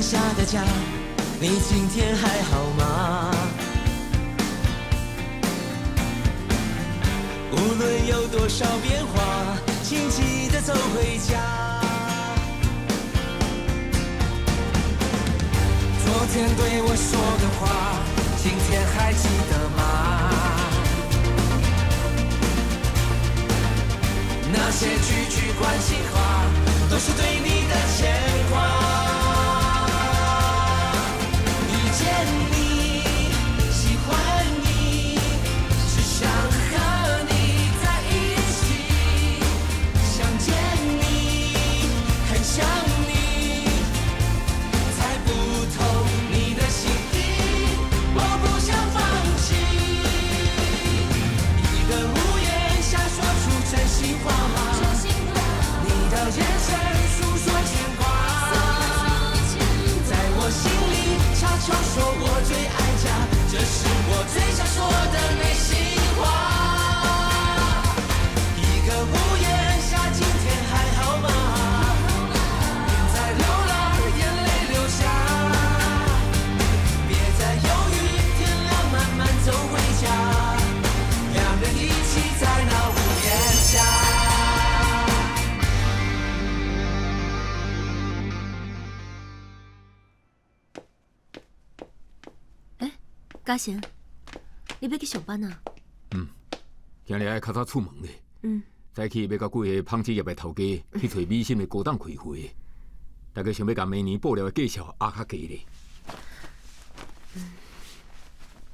下的家，你今天還好嗎？無論有多少變化，請記得走回家。昨天對我說的話，今天還記得嗎？那些句句關心話，都是對你的牽掛。遇見你，喜歡你，只想和你在一起。想見你，很想你，猜不透你的心意，我不想放棄。一個屋檐下說出真心話，你的眼神訴說牽掛，在我心裡悄悄說我最愛家，這是我最想說的內心話。一個屋檐下，今天還好嗎？別再流浪，眼淚流下，別再猶豫，天亮慢慢走回家，兩人一起在那屋檐下。欸，嘉誠，你欲去上班啊？嗯，今日愛較早出門咧。早起欲佮幾个紡織業的頭家去揣美心的高檔開會，大家想欲共明年布料的價數壓較低咧。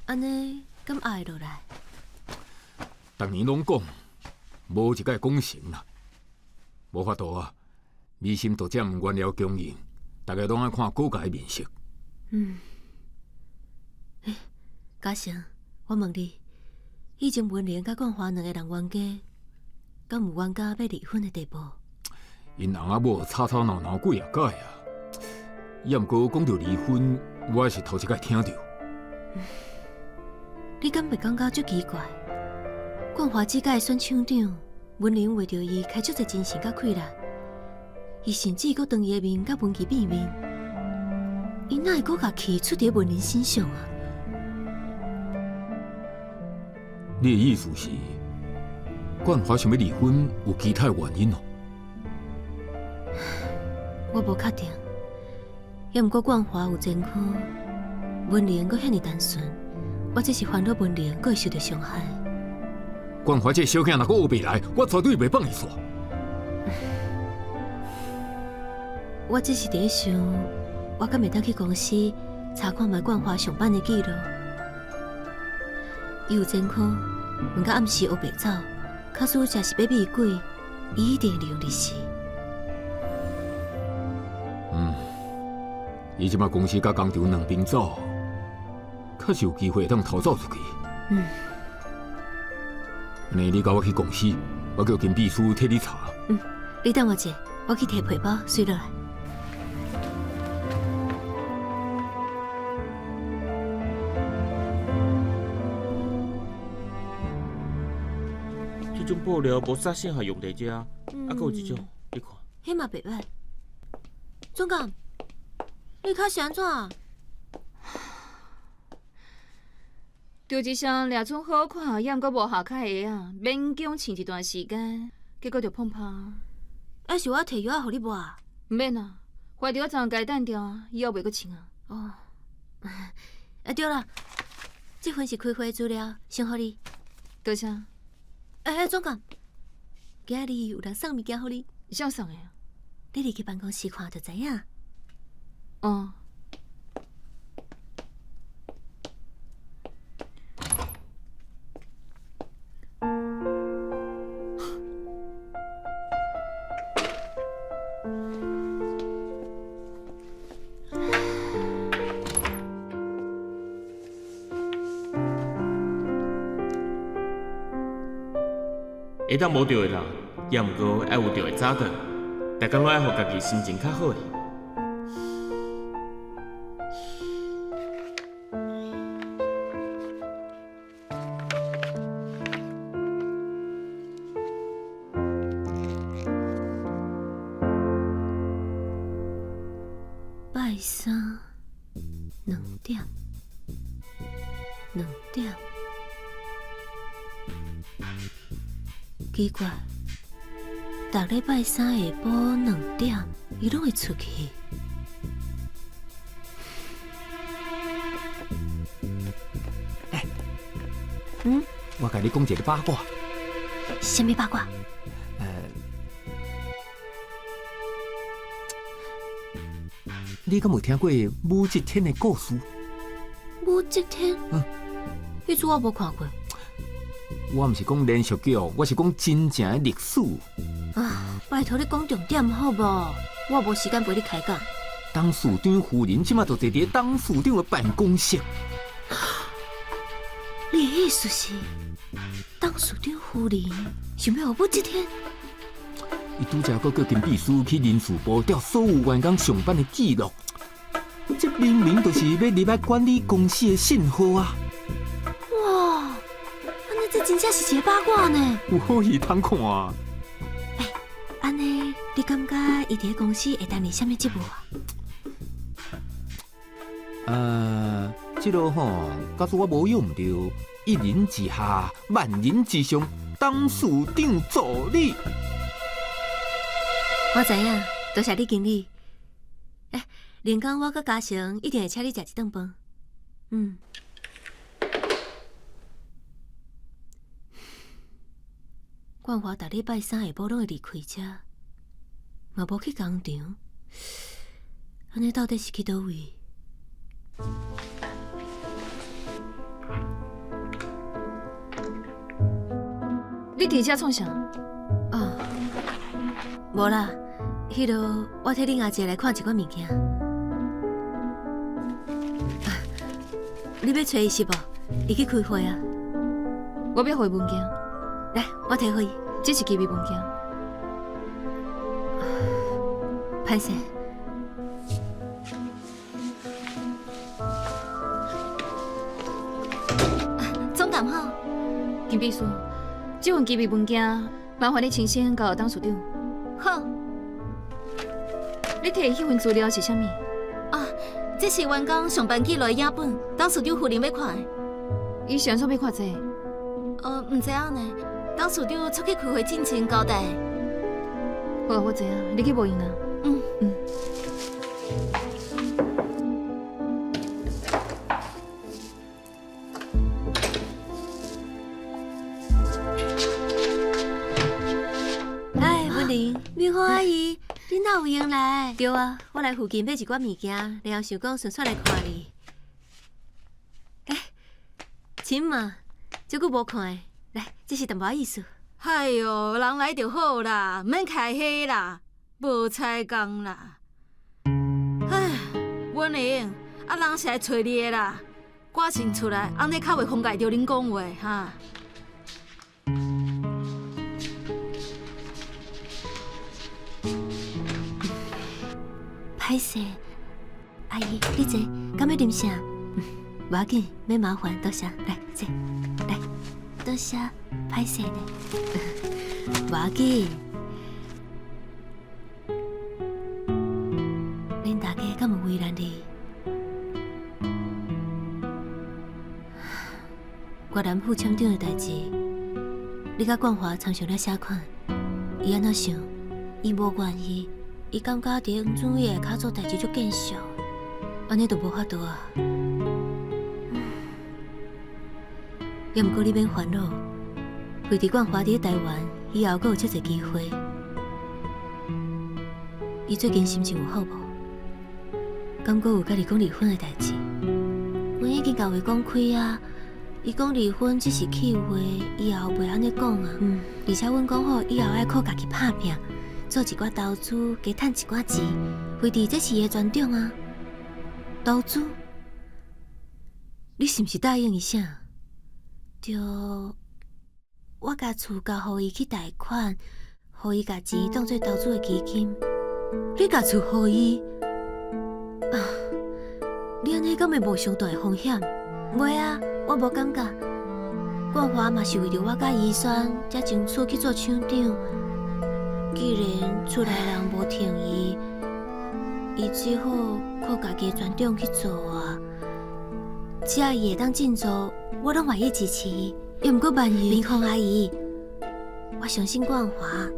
按呢，敢壓會落來？逐年攏講，無一擺講成啦，無法度啊！美心獨佔原料供應，大家攏愛看股價的面色。欸，嘉誠，我問你，以前文玲佮冠華兩个人冤家，敢有冤到欲離婚的地步？𪜶翁仔某吵吵鬧鬧幾仔擺啊！也毋過講著離婚，我也是頭一擺聽著。你敢袂感覺足奇怪？冠華這屆選廠長，文玲為著伊開足濟精神佮氣力，伊甚至閣當伊的面佮文琪變面，伊哪會閣共氣出佇文玲身上啊？你的意思是，冠華想欲離婚有其他的原因哦？我無確定，也毋過冠華有前科，文玲閣遐爾單純，我這是煩惱文玲閣會受著傷害。冠華這个小囝若閣學袂來，我絕對袂放伊煞。我只是佇咧想，我敢會當去公司查看覓冠華上班的記錄。伊有前科，毋過暗時烏白走，假使真是欲米鬼，伊一定會利用利息。伊這擺公司佮工廠兩邊走，確實有機會會當逃走出去。按呢，你佮我去公司，我叫金秘書替你查。嗯，你等我一下，我去提皮包，隨落來。這種布料無啥適合用佇遮，啊，閣有一種，你看。彼嘛袂䆀。總監，你跤是按怎？著一雙掠出好看，猶毋過無合跤的鞋仔，勉強穿一段時間，結果就碰趴。抑是我提藥仔予你抹？毋免啦，懷著我昨昏共伊歕掉啊，以後袂閣穿啊。哦，啊對啦，這份是開會資料，先予你。多謝。欸，總監，今仔日有人送物件予你。啥送的？你入去辦公室看就知影。哦。會當無著的人，也毋過愛有著的早轉。逐工攏愛予家己心情較好的。拜三兩點，兩點，奇怪，逐禮拜三下晡兩點，伊攏會出去。欸，嗯？我共你講一个八卦。啥物八卦？你敢有聽過武則天的故事？武則天？嗯，彼出我無看過。我毋是講連續劇，我是講真正的歷史。啊，拜託你講重點好無？我無時間陪你開講。董事長夫人這馬就坐佇董事長的辦公室。你的意思是，董事長夫人想欲予武則天？伊拄才閣叫金秘書去人事部調所有員工上班的記錄，這明明就是欲入來管理公司的信號啊！哇，按呢這真正是一个八卦呢！有好戲通看啊！欸，按呢，你感覺伊佇公司會擔任啥物職務啊？這个吼，假使我無用毋著，一人之下，萬人之上，董事長助理。我知影，多謝你經理。欸，明工我佮嘉誠一定會請你食一頓飯。嗯。冠華逐禮拜三下晡攏會離開遮，嘛無去工廠，按呢到底是去佗位？你佇遮創啥？哦，無啦，彼落我替恁阿姐來看一寡物件。你欲揣伊是無？伊去開會啊。我欲予伊文件。來，我提予伊。這是機密文件。歹勢。總監好。金秘書，這份機密文件，麻煩你親身交予董事長。好。你提彼份資料是啥物？啊，這是員工上班記錄的影本，董事長夫人欲看的。伊是按怎欲看這個？毋知影呢，董事長出去開會進前交代。好，我知影，你去無閒啦。嗯嗯。哎，文玲，美花阿姨，你哪有閒來？對啊，我來附近買一寡物件，然後想講順紲來看你。欸，親媽，這久無看的，來，這是淡薄仔意思。哎喲，人來就好啦，免開火啦，無彩工啦。唉，文玲，啊，人是來揣你的啦，趕先出來，按呢較袂妨礙著恁講話哈。歹勢，阿姨，你坐，敢欲啉啥？無要緊，免麻煩，多謝。來，坐，來，多謝，歹勢呢。無要緊。恁大家敢有為難你？越南副廠長的代誌，你佮冠華參詳了啥款？伊按怎想？伊無願意。伊感覺佇黃主義下跤做代誌足見笑，按呢就無法度啊。猶毋過你免煩惱，為佇冠華佇咧台灣，以後閣有足濟機會。伊最近心情有好無？敢閣有佮你講離婚的代誌？阮已經共話講開啊，伊講離婚只是氣話，以後袂按呢講啊。而且阮講好，以後愛靠家己拍拚。做一寡投資，加趁一寡錢，非佇這是伊的專長啊。投資，你是毋是答應伊啥？對，我共厝交予伊去貸款，予伊共錢當做投資的基金。你共厝予伊？啊，你按呢敢會冒傷大的風險？袂啊，我無感覺。冠華嘛是為著我佮宜萱，才爭取去做廠長。既然厝內人無同意，伊只好靠家己的專長去做啊。只要伊會當振作，我攏願意支持伊。猶毋過萬一，明鳳阿姨，我相信冠華。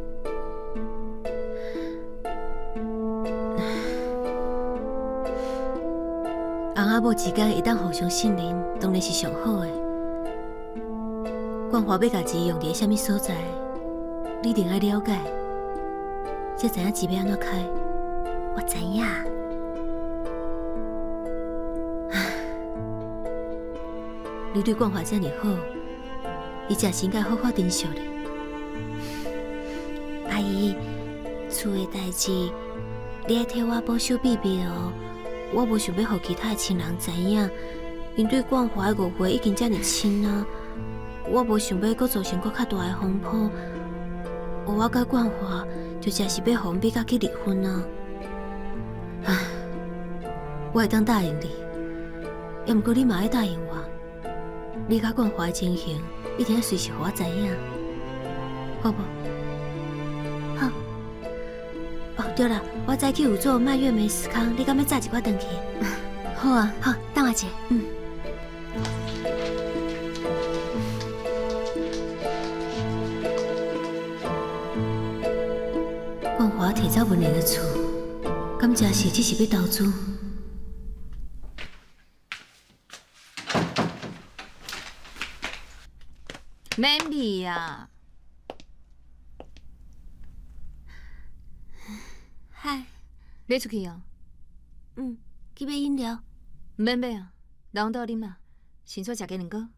翁仔某之間會當互相信任，當然是上好的。冠華欲共錢用佇啥物所在，你一定愛了解，才知影錢欲按怎開。我知影。你對冠華遮爾好，伊誠是應該好好珍惜你。阿姨，厝的代誌，你愛替我保守秘密哦。我無想欲予其他的親人知影，𪜶對冠華的誤會已經遮爾深啊。我無想欲閣造成閣較大的風波。我佮冠華就誠是欲予阮比較去離婚啊！唉，我會當答應你，猶毋過你嘛愛答應我，你佮冠華的情形一定愛隨時予我知影，好無？好。哦，對啦，我早起有做蔓越莓司康，你敢欲炸一寡轉去？好啊，好，等我一下。嗯。冠華提走文玲的厝，敢真是只是欲投資？免味啊！嗨，欲出去哦？嗯，去買飲料。毋免買啊，人鬥啉啦，先出食雞卵糕。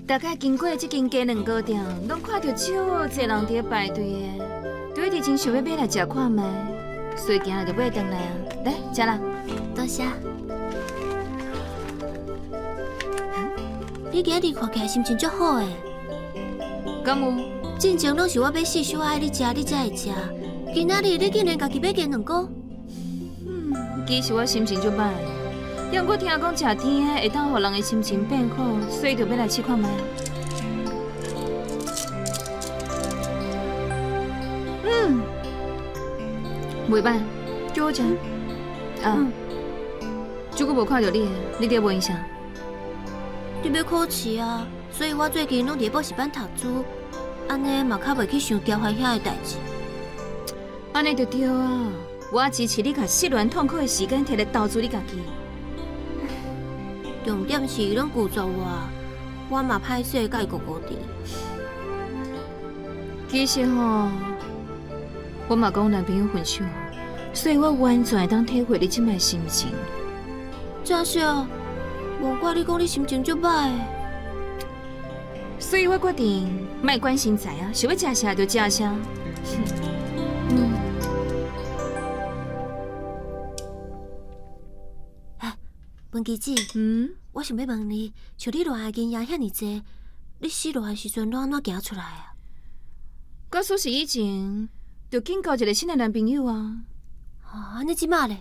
大概經過這間雞卵糕店，攏看著足濟人佇咧排隊的，就一直真想欲買來食看覓，所以今日就買轉來啊。來，食啦，多謝。你今日看起來心情足好的，敢有？進前攏是我買四小愛你食，你才會食。今仔日你竟然家己買雞卵糕。嗯，其實我心情足歹，猶毋過聽講食甜的會當予人的心情變好，所以就欲來試看覓。嗯，袂歹，足好食。啊，足久無看著你，你佇咧問啥？你欲考試啊，所以我最近攏佇咧補習班讀書，按呢嘛較袂去想交歡遐的代誌。按呢就對啊，我支持你共失戀痛苦的時間摕來投資你家己。重點是伊攏拒絕我，我嘛歹勢共伊糊糊佇。其實吼，我嘛佮阮男朋友分手，所以我完全會當體會你這擺心情。真是啊，無怪你講你心情足歹。所以我決定莫管身材啊，想欲食啥就食啥。嗯。哎，文琪姊，我想欲問你，像你戀愛經驗遐爾濟，你失戀的時陣攏按怎行出來啊？假使是以前，就緊交一個新的男朋友啊。啊，按呢這馬咧？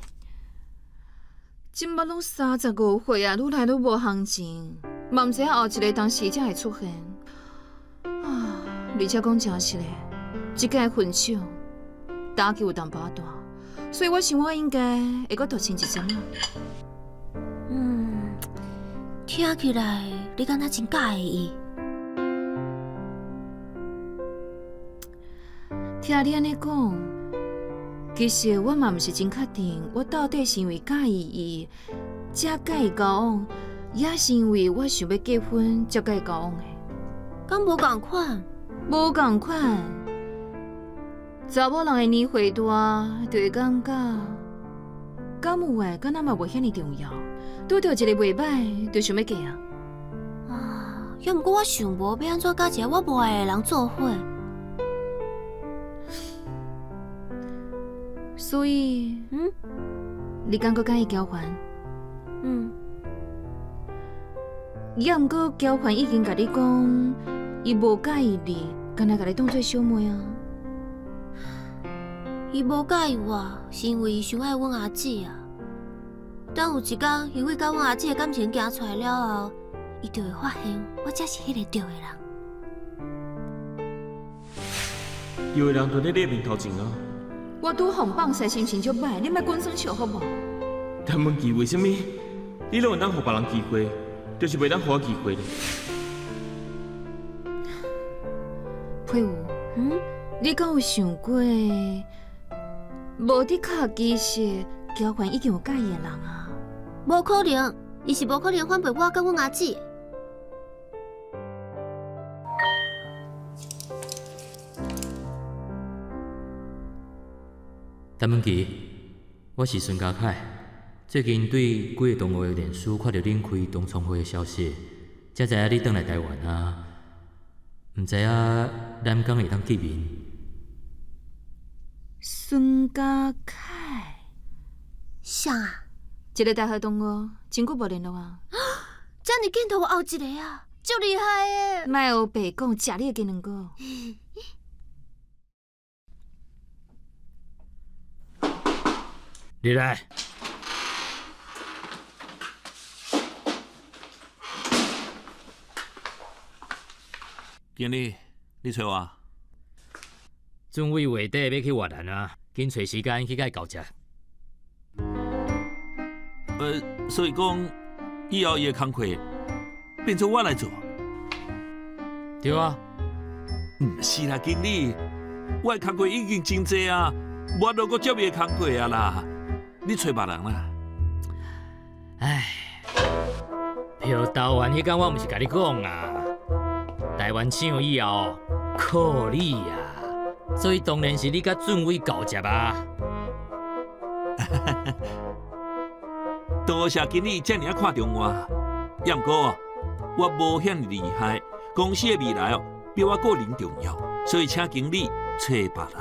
這馬攏35歲啊，愈來愈無行情，嘛毋知影後一個當時才會出現。啊，而且講誠實的，這擺分手打擊有淡薄仔大，所以我想我應該會閣獨身一陣仔。嗯，聽起來你敢若真佮意伊。聽你按呢講，其實我嘛毋是真確定，我到底是因為佮意伊，才佮伊交往，抑是因為我想欲結婚才佮伊交往的？敢無仝款？無仝款。查某人的年歲大，就會感覺敢有愛，敢若嘛無遐爾重要。拄著一個袂歹，就想欲嫁啊。啊，猶毋過我想無欲按怎佮一个我無愛的人做伙。所以，你敢閣佮意交還？嗯。猶毋過交還已經共你講，伊無佮意你，敢若共你當做小妹啊？伊無佮意我，是因為伊傷愛阮阿姊啊。等有一工，因為佮阮阿姊的感情行出來了後，伊就會發現我才是彼個對的人。有的人就伫你的面头前啊。我拄予人放肆，心情足䆀，你莫滚耍笑好无？陈文琪，为啥物你拢会当予别人机会，就是袂当予我机会呢？佩武，你敢有想过，无的确其实交换已经有佮意的人啊？无可能，伊是无可能反背我佮阮阿姊。陈文琪，我是孙家凯。最近对几个同学的脸书看著恁开同窗会的消息，才知影你转来台湾啊。毋知影咱敢会当见面？孙家凯，啥啊？一个大学同学，真久无联络啊。遮尔紧就有后一个啊，足厉害的！莫乌白讲，食你的鸡卵糕。入来。经理，你揣我？准伟月底欲去越南啊，紧揣时间去共伊交接。所以讲以后伊的工课变做我来做。对啊。毋是啦，经理，我的工课已经真济啊，无法度阁接伊的工课啊啦。你揣别人啦。唉，票投完彼工，我毋是共你讲啊，台湾抢以后靠你啊，所以当然是你佮俊伟交接啊。多谢经理遮尔仔看重我，也毋过我无遐尔厉害，公司的未来哦比我个人重要，所以请经理揣别人。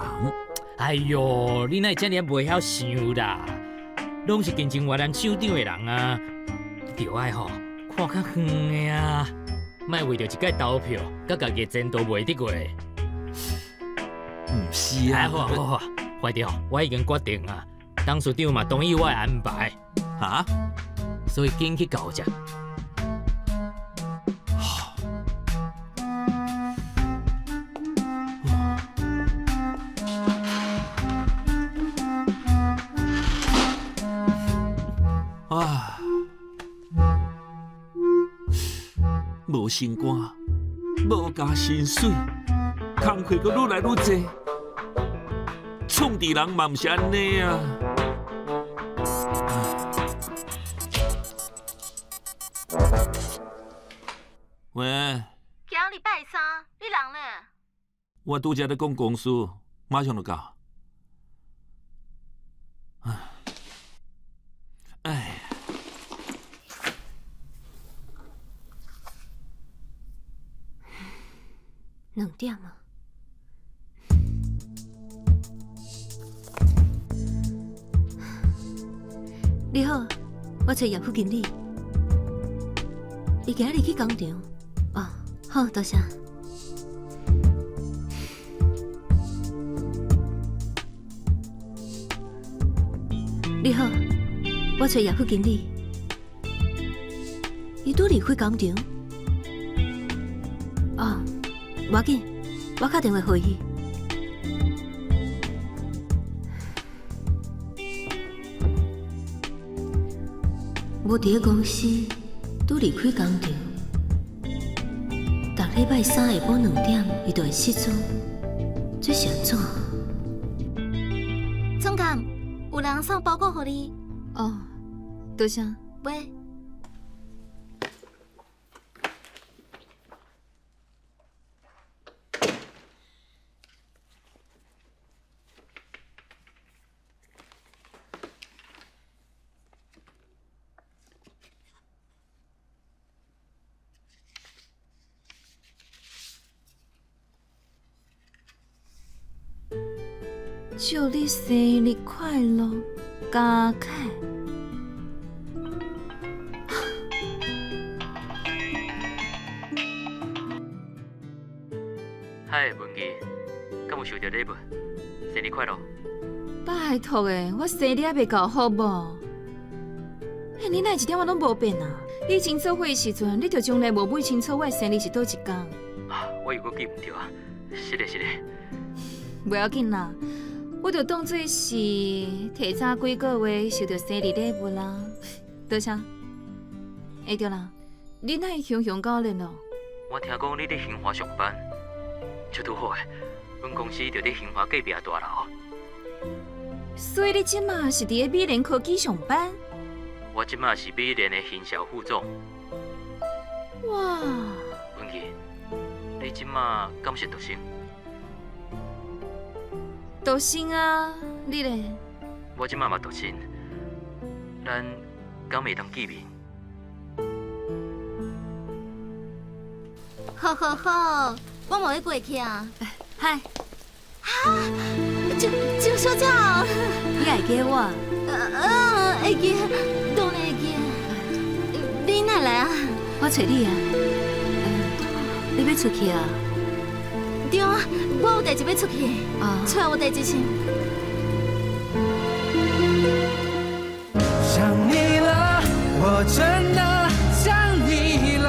哎哟，你哪会遮尔袂晓想啦？拢是近前越南厂长的人啊，你著爱吼看较远的啊，莫为著一届投票，佮家己的前途卖得过。毋是啊，哎，好啊好啊，反正我已经决定啊，董事长嘛同意我的安排。哈？所以紧去交接。啊，无心肝，无加薪水，工课阁愈来愈济，创治人嘛毋是按呢啊！喂，今仔礼拜三，你人呢？我拄才咧讲公司，马上就到。哎， 2点啊！你好，我揣叶副经理。伊今仔日去工厂。哦，好，多谢。你好，我揣叶副经理。伊拄离开工厂。哦，无要紧，我敲电话予伊。无伫咧公司，拄离开工厂。逐礼拜三下晡2点，伊就会失踪，这是按怎？总监，有人送包裹予你。哦，多谢。喂。祝你生日快乐，家凯。嗨，文琪，敢有收著礼物？生日快乐！拜托的，我生日犹未到，好无？欸，你哪一点仔拢无变啊？以前做伙的时阵，你就从来无问清楚我的生日是佗一工。啊，我又阁记毋著啊！是的，是的。袂要緊啦，我就當做是提早幾個月收著生日禮物啦。多謝。欸對啦，你哪會雄雄佮我聯絡？我聽講你佇興華上班，足拄好的，阮公司就佇興華隔壁大樓。所以你這馬是佇咧美聯科技上班？我這馬是美聯的行銷副總。哇！文琪，你這馬敢是獨身？獨身啊，你咧？我這馬嘛獨身，咱敢會當見面？好好好，我嘛欲過去啊。嗨，哈，周周小姐，你會記我？會記，當然會記。你哪來啊？我揣你啊。你欲出去啊？對啊，我有代誌欲出去。出來有代誌先。想你了，我真的想你了，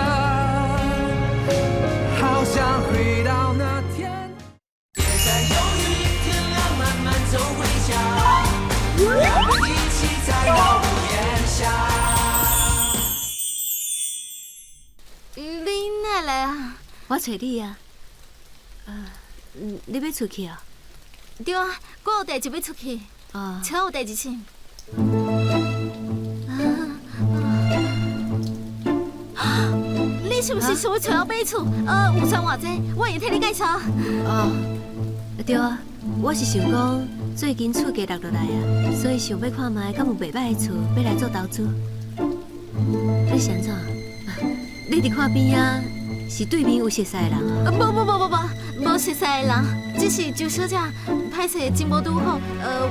好想回到那天。別再猶豫，天亮慢慢走回家，我們一起在老屋檐下。你哪來啊？我揣你啊。你欲出去啊？對啊，我有代誌欲出去。出來有代誌先。你是毋是想欲揣我買厝？有錢偌濟，我會替你介紹。哦，對啊，我是想講最近厝價落落來啊，所以想欲看覓敢有袂䆀的厝，欲來做投資。你是按怎？你佇看邊仔，是對面有熟似的人啊？無無無無無，無熟似的人，只是周小姐歹勢真無拄好，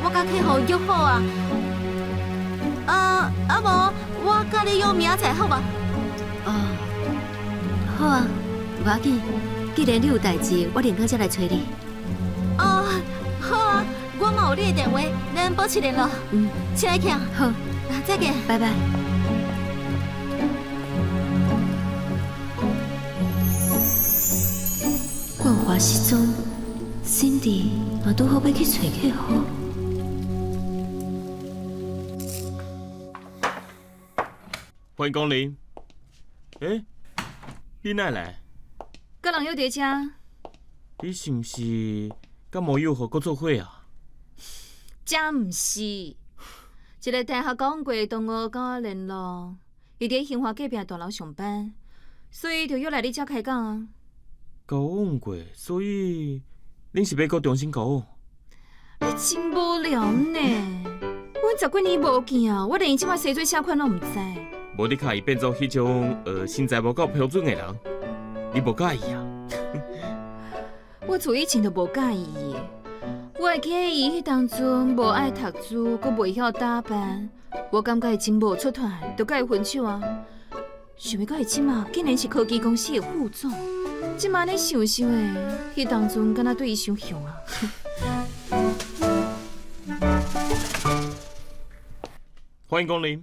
我佮客戶約好啊。啊無，我佮你約明仔載好無？哦，好啊，無要緊，既然你有代誌，我另工才來揣你。哦，好啊，我嘛有你的電話，咱保持聯絡。嗯，請去。好，再見。拜拜。冠華失蹤，Cindy 嘛拄好欲去揣客戶。歡迎光臨。欸，你哪來？佮人約佇遮。你是毋是佮摩友和閣做伙啊？才毋是，一個大學講過同學佮我聯絡，伊佇興華隔壁大樓上班，所以就約來你遮開講啊。交往過，所以恁是欲閣重新交往？你真無聊呢！阮十幾年無見啊，我連伊這馬生做啥款攏毋知。無你佮伊變做彼種身材無夠標準的人，你無佮意啊？我自以前就無佮意伊，我會記得伊彼當陣無愛讀書，閣袂曉打扮，我感覺伊真無出頭，就佮伊分手啊。想欲到伊這馬竟然是科技公司的副總，這馬按呢想想的，彼當陣敢若對伊傷凶啊！歡迎光臨。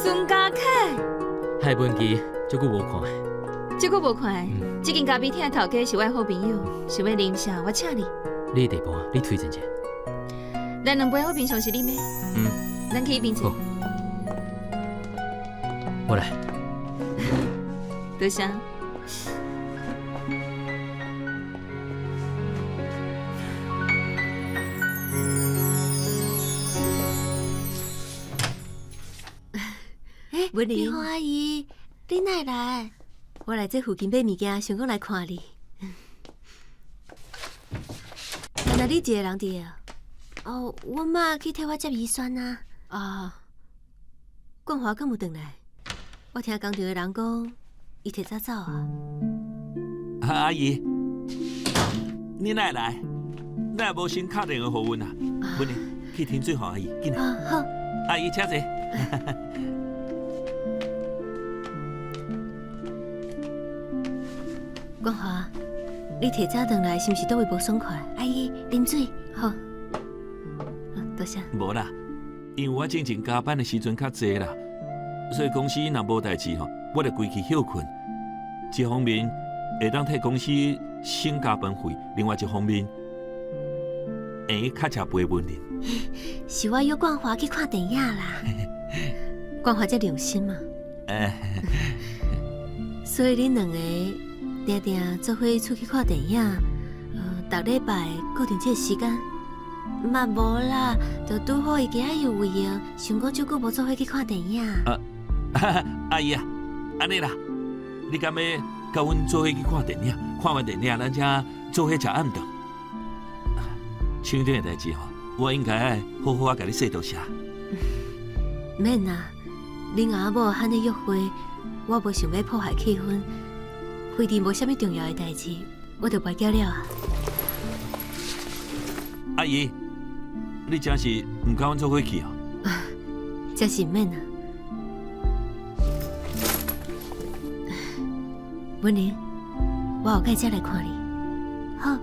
孫家凱，嗨，文琪，足久無看。足久無看，這間咖啡廳的頭家是我的好朋友，想欲啉啥，我請你。你的地盤，你推薦一下。咱兩杯好平常時啉的。嗯。咱去彼邊坐。我來。多謝。欸，美紅阿姨，你哪會來？我來這附近買物件，想講來看你。原來你一個人佇啊？哦，阮媽去替我接醫生啊。啊，冠華敢有轉來？我聽工廠的人講，伊提早走啊。阿姨，你哪會來？哪會無先敲電話予阮啊？文玲，去停水予阿姨，緊來。啊，好。阿姨，請坐。冠華，你提早轉來是毋是佗位無爽快？阿姨，啉水。好，多謝。無啦，因為我進前加班的時陣較濟啦，所以公司若無代誌吼，我就規去歇睏。一方面會當替公司省加班費，另外一方面會較食陪文玲。是我約冠華去看電影啦。冠華這良心嘛。所以恁兩个定定做伙出去看電影，逐禮拜固定這個時間。嘛無啦，就拄好伊今仔有閒，想講足久無做伙去看電影。啊，阿姨啊，按呢啦，你敢欲佮阮做伙去看電影？看完電影，咱才做伙食暗頓。廠長的代誌吼，我應該愛好好仔共你說多謝。免啦，恁阿某喊你約會，我無想欲破壞氣氛，非得無啥物重要的代誌，我就袂叫了啊。阿姨，你真是毋佮阮做伙去哦？這是免啊。文玲，我後蓋才來看你，好。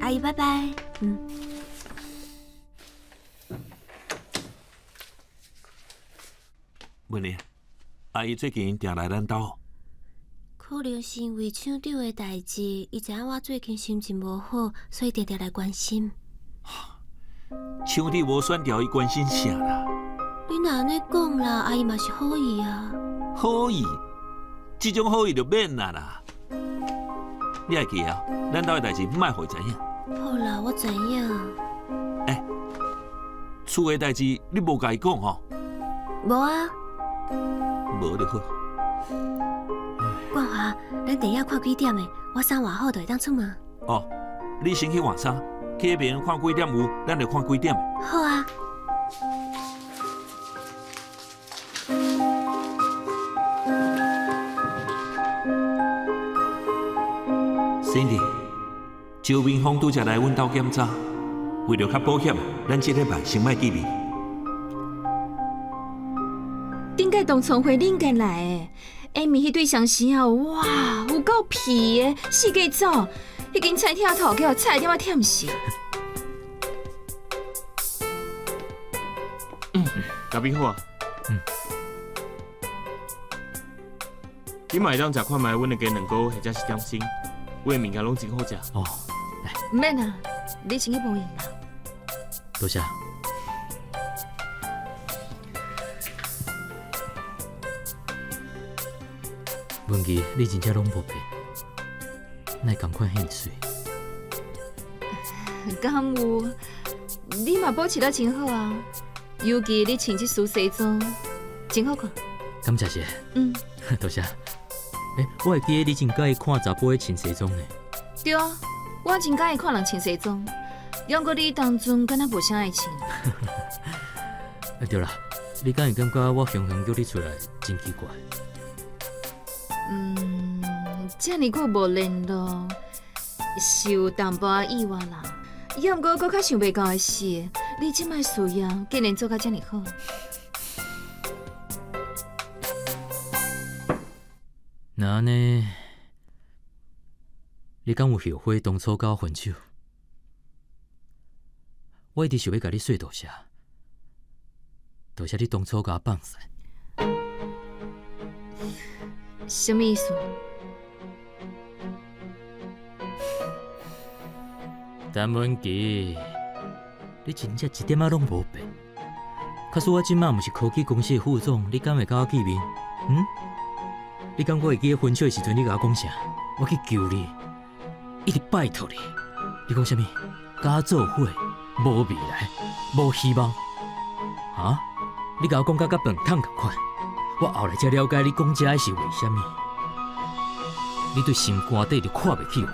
阿姨，拜拜。嗯。文玲，阿姨最近定來咱兜。可能是因為廠長的代誌，伊知影我最近心情無好，所以定定來關心。廠長無選調伊關心啥啦？你若按呢講啦，阿姨嘛是好意啊。好意，這種好意就免啦啦。你會記啊？咱兜的代誌莫予伊知影。好啦，我知影。欸，厝的代誌你無共伊講吼？無啊。無就好。冠華，咱電影看幾點的？我衫換好就會當出門。哦，你先去換衫，去彼邊看幾點有，咱就看幾點。好啊。Cindy，周明峰拄才來阮兜檢查，為著較保險，咱這禮拜先莫見面。頂屆同窗會恁家來的，下面彼對相思啊，哇，有夠皮的，四界走，彼間餐廳頭家菜點仔忝死。咖啡好啊。嗯。你嘛會當食看覓阮的雞卵糕，或者是點心，阮的物件攏真好食。哦，來。毋免啊，你先去無閒啦。多謝。文琪，你真正攏無變，哪會仝款彼爾媠？敢有？你嘛保持得真好啊，尤其你穿這束西裝，真好看。感謝謝。嗯。多謝。欸，我會記得你真佮意看查埔穿西裝呢。對啊，我真佮意看人穿西裝，毋過你當陣敢若無啥愛穿。對啦，你敢會感覺我雄雄叫你出來真奇怪？嗯，遮爾久無聯絡，是有淡薄仔意外啦。抑毋過閣較想袂到的是，你這擺事業竟然做甲遮爾好。若按呢，你敢有後悔當初佮我分手？我一直想欲共你說多謝，多謝你當初共我放肆。什麼意思？陳文琪，你真正一點仔攏無變。假使我這馬毋是科技公司的副總，你敢會佮我見面？嗯？你敢閣會記得分手的時陣，你共我講啥？我去求你，一直拜託你。你講啥物？佮我做伙，無未來，無希望。啊？你共我講甲佮飯桶仝款。我後來才了解你講這个是為啥物。你對心肝底就看袂起我，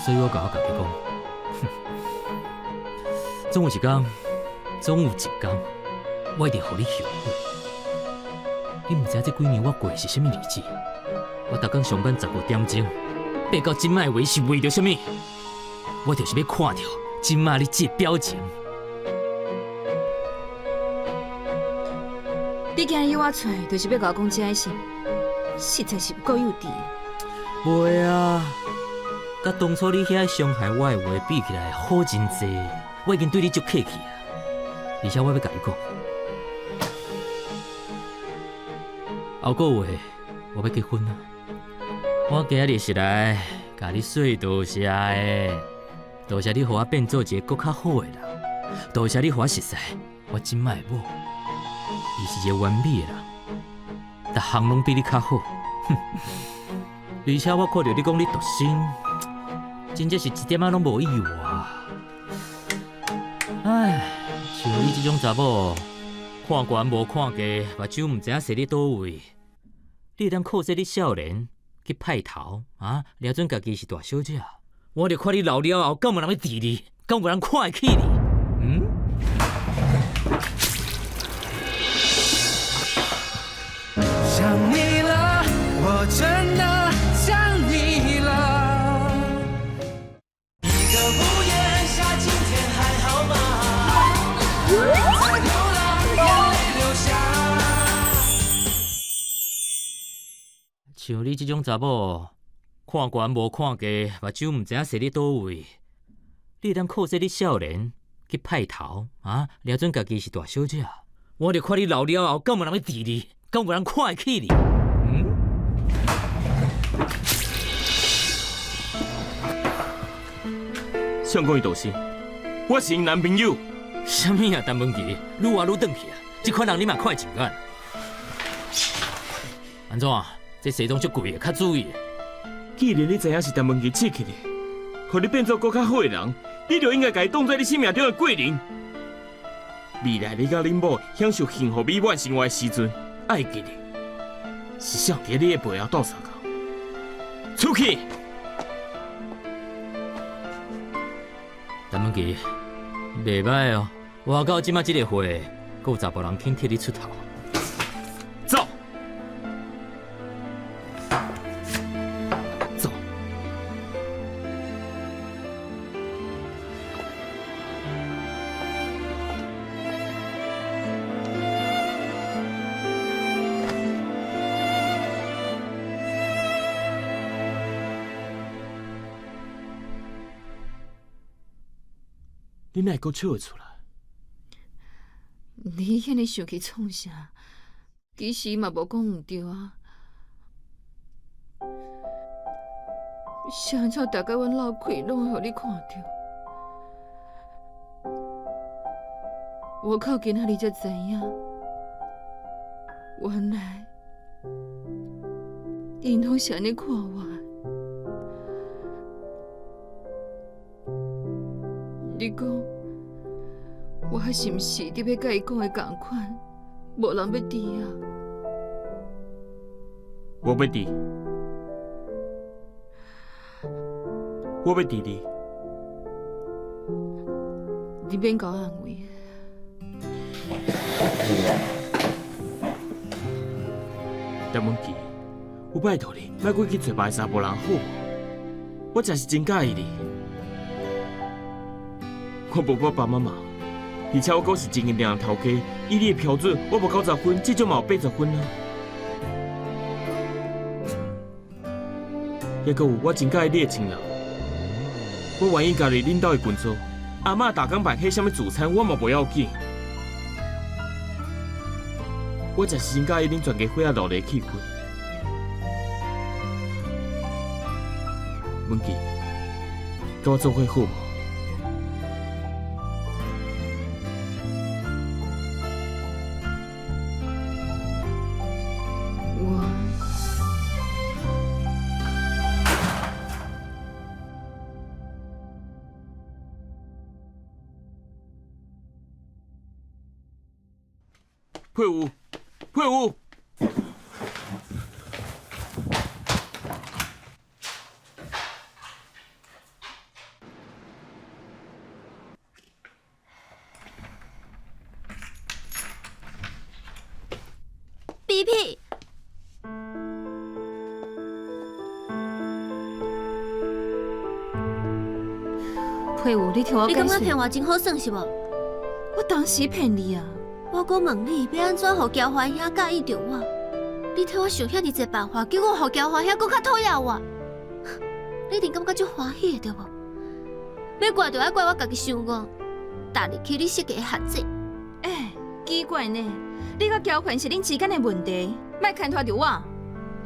所以我共我家己講，哼，總有一天，總有一天，我一定予你後悔。你毋知影這幾年我過的是啥物日子？我逐工上班15點鐘，爬到這擺的話是為著啥物？我就是欲看著這擺你這個表情。你今日約我出來，就是欲共我講這个事，實在是有夠幼稚的。袂啊，佮當初你遐傷害我的話比起來，好真濟。我已經對你足客氣啊，而且我欲共你講，後個月我欲結婚啊！我今仔日是來共你說多謝的，多謝你予我變做一个閣較好的人，多謝你予我熟似我這擺的某，伊是一个完美的人，逐項攏比你較好。哼！而且我看著你講你獨身，真正是一點仔攏無意外。唉，像你這種查某，看懸無看低，目睭毋知影踅咧佗位，你會當靠這你少年去派頭啊？掠準家己是大小姐，我著看你老了後，敢有人欲挃你？敢有人看會起你？嗯？想你了，我真的想你了。一個屋檐下，今天還好嗎？在流浪，眼淚流下。像你這種查某，看懸無看低，目睭毋知影踅咧佗位，你會當靠這你少年去派頭啊？掠準家己是大小姐，我著看你老了後，敢有人欲挃你？敢有人看會起你？嗯？誰講伊獨身？我是𪜶男朋友。啥物啊？陳文琪，愈活愈轉去啊！這款人你嘛看會順眼？按怎？這西裝足貴的，較注意。既然你知影是陳文琪刺激你，予你變做閣較好的人，你就應該共伊當做你生命中的貴人。未來你佮恁某享受幸福美滿生活的時陣，愛記得是誰佇你的背後鬥相共。出去。陳文琪，袂䆀哦，活到這馬這个歲，閣有查埔人肯替你出頭。走，走。你哪會閣笑會出來？你遐爾生氣創啥？其實嘛無講毋對啊。是按怎逐工阮漏氣攏會予你看著？我到今仔日才知影，原來𪜶攏是按呢看我。你講，我還是毋是得欲佮伊講的仝款，無人欲佇啊。我欲佇，我欲佇你。你免共我安慰。陳文琪，我拜託你，莫閣去揣別个查埔人好無？我真是真佮意你。我無爸爸媽媽，而且我閣是真認定的頭家。以你的標準，我無90分，至少嘛有80分啊。抑閣有，我真佮意你的穿人，我願意加入恁兜的群組。阿嬤逐工辦彼啥物主餐，我嘛無要緊。我真是真佮意恁全家伙仔熱鬧的氣氛。文琪，佮我做伙好無？我佩武，佩武。皮皮，佩武，你聽我你感覺解釋。騙我真好耍是無？我當時騙你啊！我閣問你，欲按怎予喬歡兄佮意著我？你替我想遐爾濟辦法，結果予喬歡兄閣較討厭我。你一定感覺足歡喜的對無？欲怪就愛怪我家己傷戇，踏入去你設計的陷阱。欸，奇怪呢，你佮交換是恁之間的問題，莫牽拖著我，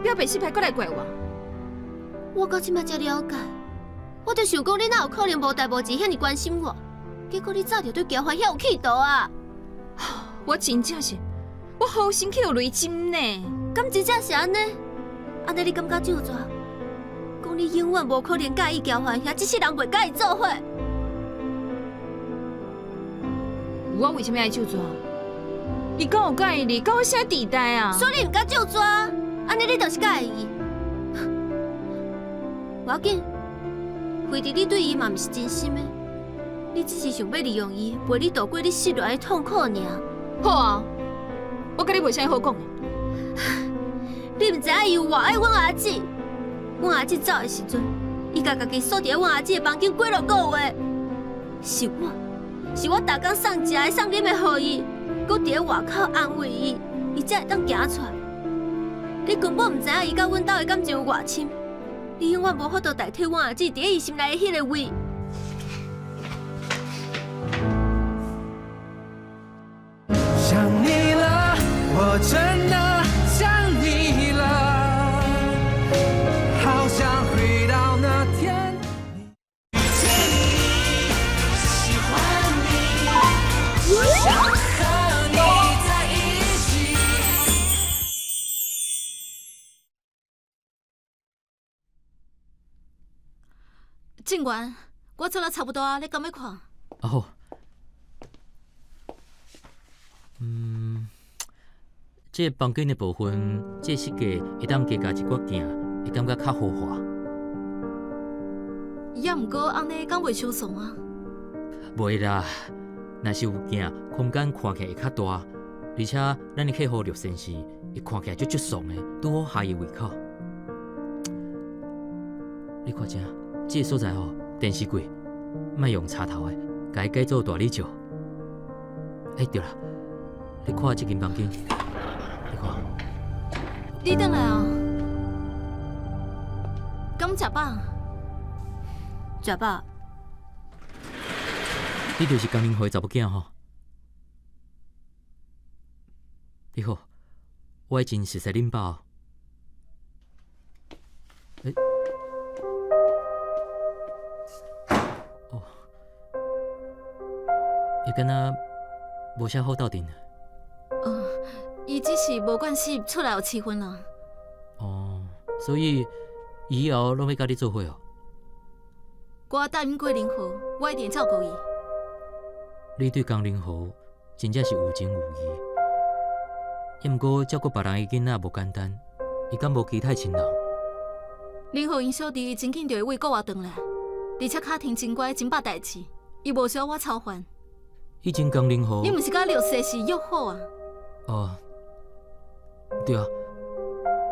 表白失敗閣來怪我。我到這擺才了解，我就想講你哪有可能無代無誌遐爾關心我，結果你早就對交換遐有企圖啊！我真正是，我好心去予雷針呢。敢真正是按呢？按呢你感覺咒詛？講你永遠無可能佮意交換，遐這世人袂佮伊做伙。我為啥物愛咒詛？伊敢有佮意你，佮我啥地帶啊？所以你毋敢咒詛，按呢你就是佮意伊。無要緊，非得你對伊嘛毋是真心的，你只是想欲利用伊，陪你度過你失戀的痛苦爾。好啊，我佮你無啥好講的。你毋知影伊有偌愛阮阿姊，阮阿姊走的時陣，伊共家己鎖佇咧阮阿姊的房間幾落個月。是我，是我逐工送食的、送啉的予伊，閣佇咧外口安慰伊，伊才會當行出來。你根本毋知影伊佮阮兜的感情有偌深，你永遠無法度代替阮阿姊佇咧伊心內的彼个位。想你了，我真的想你了，好想回到那天。遇見你，喜歡你，想和你在一起。警官，我做了差不多啊，你敢欲看？啊好。嗯，這個房間的部分，這個設計會當加加一寡鏡，會感覺較豪華。也毋過按呢敢袂傷慫啊？袂啦，若是有鏡，空間看起來會較大，而且咱的客戶入線時，會看起來足足爽的，拄好合伊胃口。你看這，這個所在吼，電視櫃，莫用插頭的，共伊改做大理石。欸，對啦，你看這間房間，你看。你轉來啊？敢食飽？食飽。你就是江寧和的查某囝吼。你好，我真熟似恁爸哦。欸，哦，伊敢若無啥好鬥陣。哦，伊只是無關係厝內有氣氛啦。哦，所以伊以後攏欲佮你做伙哦。我答應過林豪，我一定照顧伊。你對江林豪真正是有情有義，也毋過照顧別人的囡仔無簡單，伊敢無其他親人？林豪𪜶小弟真緊就會為國外轉來，而且家庭真乖，真捌代誌，伊無需要我操煩。以前江林豪，你毋是佮劉碩士約好啊？哦，對啊，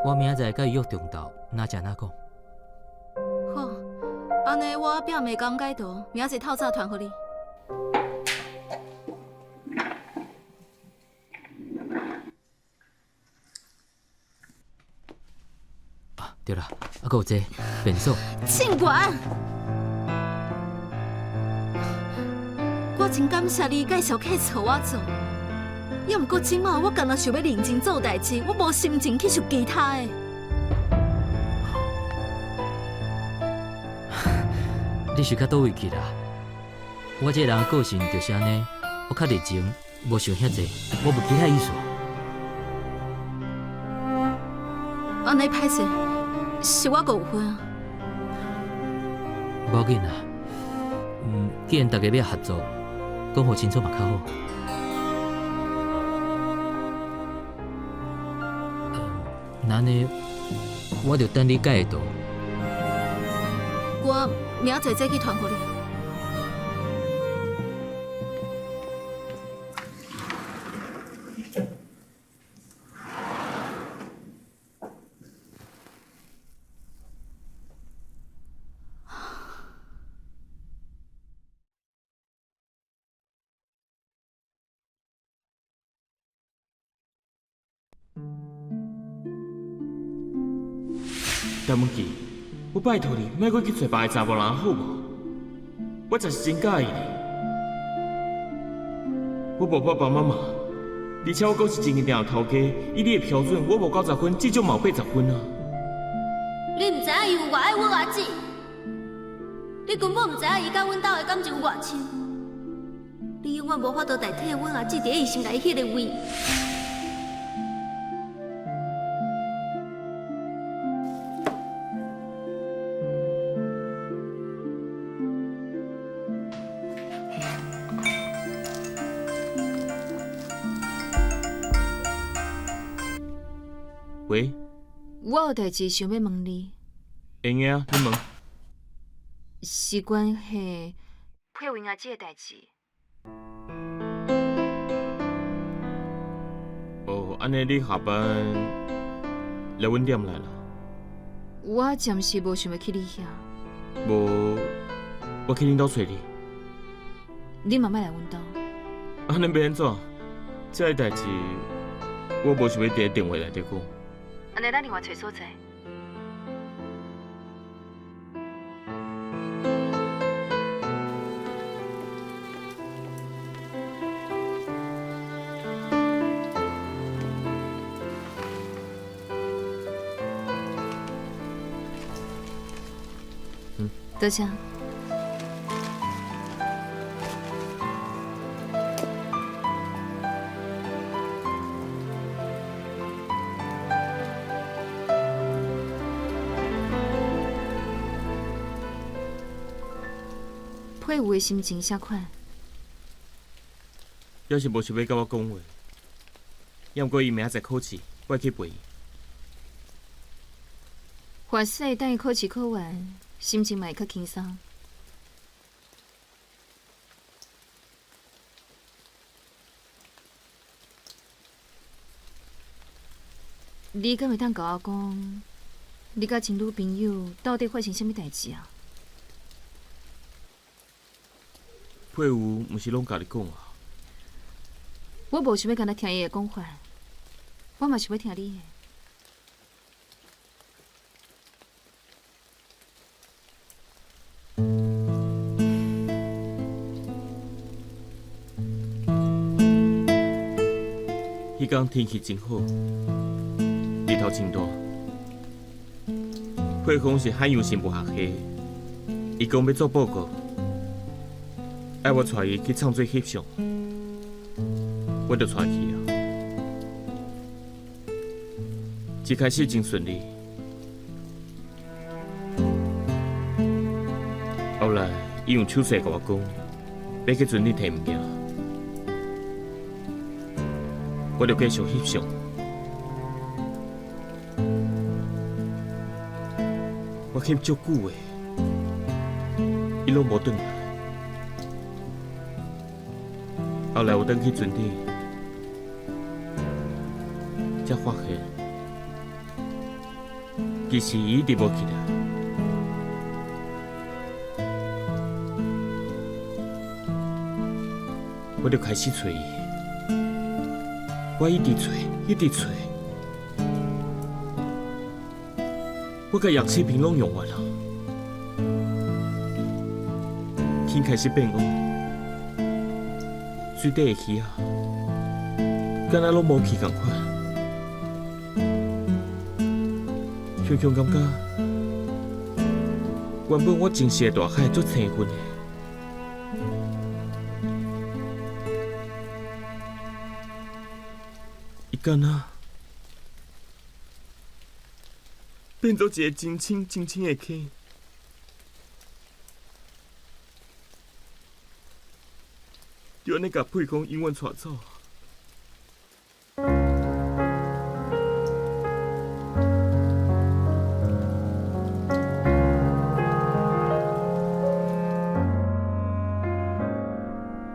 我明仔載佮伊約中晝，哪食哪講。好，按呢我表妹講解圖，明仔載透早傳予你。啊，對啦，啊，閣有這便所。慶官，我真感謝你介紹客予我做，也毋過這馬我干焦想欲認真做代誌，我無心情去想其他的。你是較佗位去啦？我這個人個性就是按呢，我較熱情，無想遐濟，我無其他意思。按呢歹勢，是我誤會啊。無要緊啦，既然大家欲合作，講予清楚嘛較好。那按呢，我就等你改的圖。我明仔載再去傳予你。陳文琪，我拜託你，莫閣去揣別个查某人好無？我真是真佮意你。我無爸爸媽媽，而且我閣是真正的頭家，以你的標準，我無90分，至少嘛有80分啊。你毋知影伊有偌愛阮阿姊，你根本毋知影伊佮阮兜的感情有偌深，你永遠無法度代替阮阿姊佇伊心內彼个位。喂，我有代誌想欲問你。會用啊，你問。是關係佩雲阿姊的代誌。哦，按呢你下班來阮店來啦。我暫時無想欲去你遐。無，我去恁兜揣你。你嘛莫來阮兜。按呢欲按怎？這个代誌我無想欲佇咧電話內底講。按呢，咱另外揣所在。多謝。佩武的心情啥款？猶是無想欲佮我講話，猶毋過伊明仔載考試，我會去陪伊。或許等伊考試考完，心情嘛會較輕鬆。你敢會當共我講，你佮前女朋友到底發生啥物代誌啊？佩武毋是攏共你講啊？我無想欲干焦聽伊的講法，我嘛想欲聽你的。彼工天氣真好，日頭真大。佩峰是海洋生物學系，伊講欲做報告，愛我帶伊去創做翕相，我就帶去啊。一開始真順利，後來伊用手勢共我講，欲去船頂提物件。我就繼續翕相，我翕足久的，伊攏無轉來。後來我轉去船頂，才發現其實伊一直無起來。我就開始揣伊。我一直揣，一直揣，我共氧氣瓶攏用完了，天開始變烏，水底的魚仔，敢若攏無去仝款，常常感覺，原本我情緒的大海足青雲的。伊敢若變做一个真深真深的坑，就按呢共佩峰永遠帶走。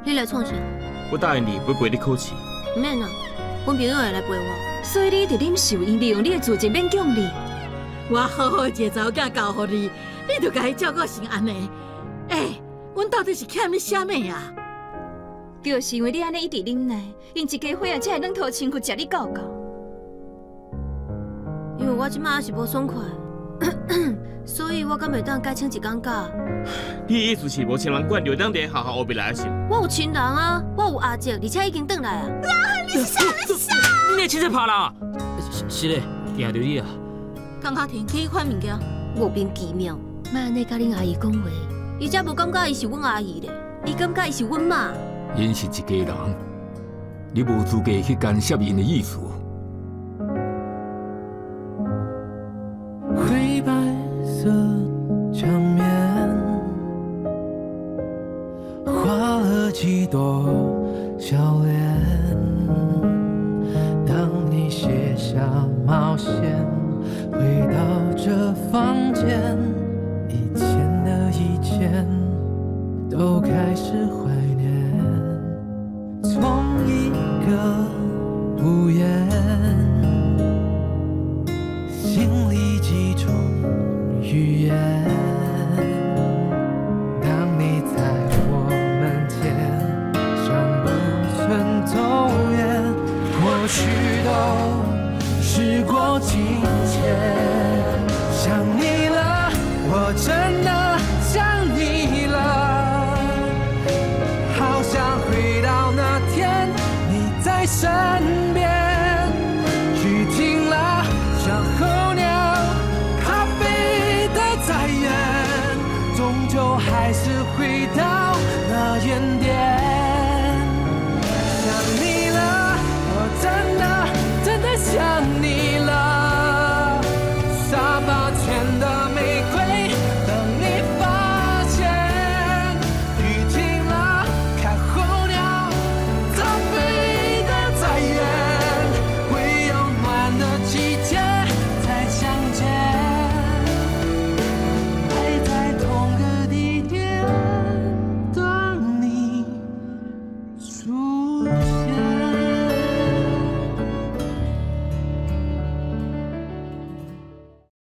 你來創啥？我答應你，欲陪你考試。毋免啦，阮朋友會來陪我。所以你一直忍受𪜶利用你的自尊勉強你。我好好一個查某囝交予你，你就共伊照顧成按呢？欸，阮到底是欠你啥物啊？就是因為你按呢一直忍耐，𪜶一家伙仔才會軟土身軀食你夠夠。因為我這擺猶是無爽快，所以我敢會當改請一工假。你的意思是無親人管，就當佇學校學袂來是？我有親人啊，我有阿叔，而且已經轉來啊。你是啥？你是啥？你的親戚拍啦？是咧，驚著你啊！江家婷去款物件，莫名其妙，莫按呢佮恁阿姨講話，伊才無感覺伊是阮阿姨咧，伊感覺伊是阮媽。𪜶是一家人，你無資格去干涉𪜶的意思。灰白色牆面，畫了幾朵笑臉。當你卸下帽線，回到這房間，以前的以前都開始懷念。從一個屋檐，心裡幾種語言。當你在我門前，像不曾走遠，或許都時過境遷。想你了，我真的想你了，好想回到那天你在身邊。雨停了，像候鳥，咖啡的再遠，終究還是回到那原點。想你了。